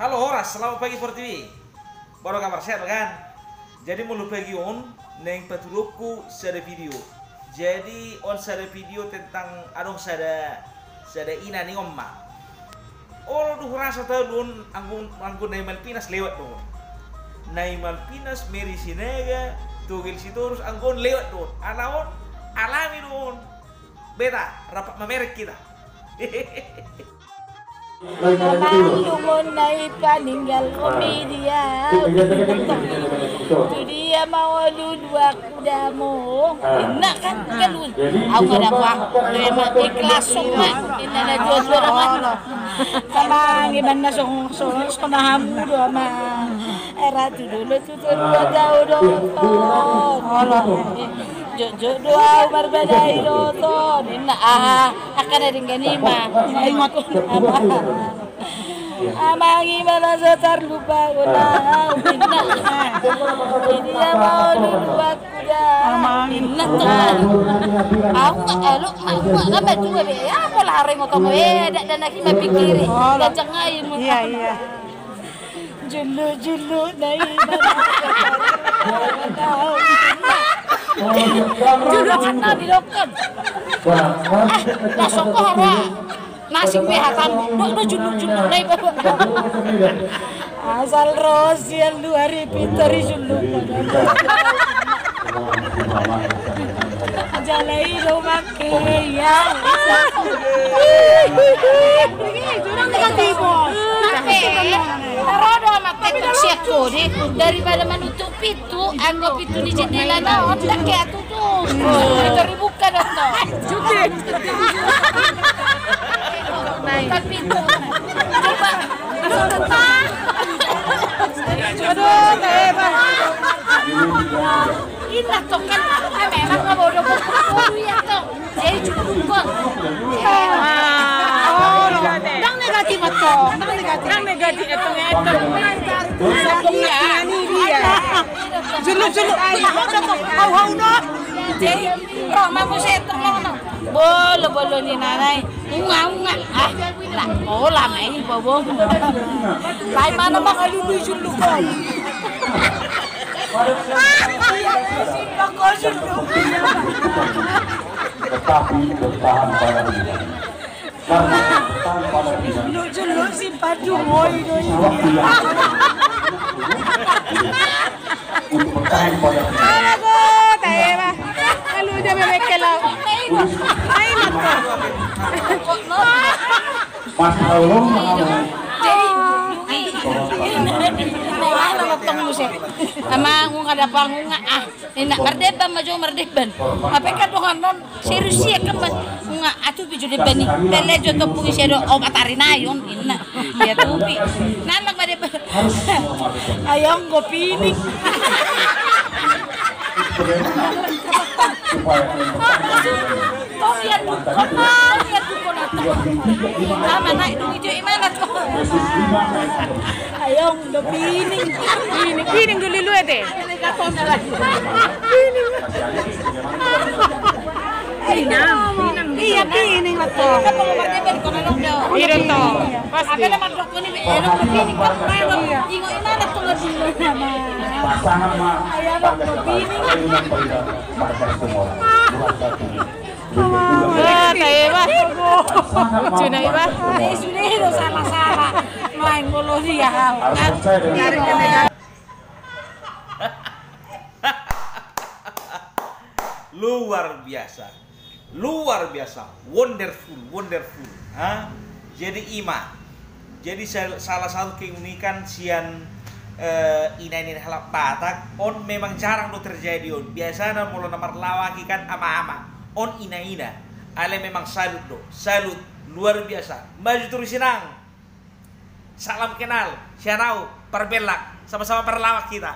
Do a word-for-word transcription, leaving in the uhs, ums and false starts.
Halo, horas, selamat pagi Portibi. Baru kabar sehat kan? Jadi molo pagi on, naeng patuduhonku sada video. Jadi on sada video tentang adong sada, sada ina ni on ma. Olo do hurasa tahu do on, anggo, anggo Nai Malvinas lewat do on. Nai Malvinas, Mary Sinaga, Togel Sitorus, anggo on lewat do on. Ala on, alami do on. Beta, rap mamereng hita. Amang, dumon Nai paninggal, komedia. Tu dia ma olo duaku damang. Inna kan, galun. Au nga dapot, emang ikhlas semua. Inna na jual suara mana? Amang, iban na song, song, song na hamu do, Amang. Era tu dulu tu Tutu dua tahu dohot. Jotjot do au marbadai dohot. Inna, ah, angka na denggan i ma. Ingot. Amang, i ma na so tarlupa au. Inna. Di dia ma olo duaku damang. Inna tu. Au nga, elo ma, au nga, na ma tu be. Ya, pola hareng otomo. Eh, dak, dak na hima pikiri. Gajang ai mu. Iya, iya. Juluk, juluk, Nai. Juluk, na didokon. Ah, na songko hara. Nasing be hatam. Dok, dok, juluk, juluk, Nai, bapak. Asal ro sian luar i pintor i juluk. Jala i do mangke, ya. Jurang negatif. Tapi, taro do amat tetok siak kodi, daripada manutup pintu, anggo pintu ni jendela na on, dak ya tutup. Pintu dibuka dak to. Buka pintu. Coba. Aduh, teh, Bang. Inna tong kan, ah, memang nggak bodoh, bodoh, bodoh, ya, tong. Jadi cukup kok. Ah, oh, dang negatif, tong. Dang negatif. Dang negatif, tong, ya, tong. Iya. Ini dia. Juluk, juluk. Hau, hau, no. Jadi, roh, mamu saya tong, no. Bolo, bolo ni nanai. Unga, unga. Ah, lah, oh, lama ini bobong. Lai mana maka lulu juluk kau. Tetapi bertahan pada diri. Karena bertahan pada diri. Juluk, juluk, simpan dulu, oi, oi. Waktu yang untuk bertahan pada diri. Alah, go, tahe, bah. Lalu dia memekkel, lau. Ayo, Mas. Mas Raulong, Mas Raulong. Amang, unga da pangunga, ah. Inna, mardeban ma jo, mardeban. Apa kan dongan non, serius ia kan, Mas. Unga, atu pi jo deban i. Pele jo topung isi do, obat ari nayon, inna. Ia tupi. Nanak mardeban. Ayong go pining. Tong ia dukon, ma, ia dukon atau. Ama naik dulu jo imana tu. Ayong do pining. Pining, pining dulu lu ete. Inang, inang. Iya, pining betul. Iya, betul. Pasti. Apa nama dokter ini? Eh, dokter pining, kan? Iya. Ingo imana tuh lagi? Pasangan mah. Ayah dokter pining. Marga semua. Bukan satu. Ah, tahe, bah. Lucu na, bah. Eh, sudah itu salah-salah. Main bola dia. Harus percaya dengan Luar biasa. Luar biasa. Wonderful, wonderful. Ha? Jadi ima. Jadi sal-, salah satu keunikan sian, eh, ina-ina halak Batak, on memang jarang do terjadi on. Biasana molo na marlawak i kan ama-ama. On ina-ina. Alai memang salut do. Salut. Luar biasa. Maju terus, Inang. Salam kenal, sian au, Parbellak, sama-sama parlawak hita.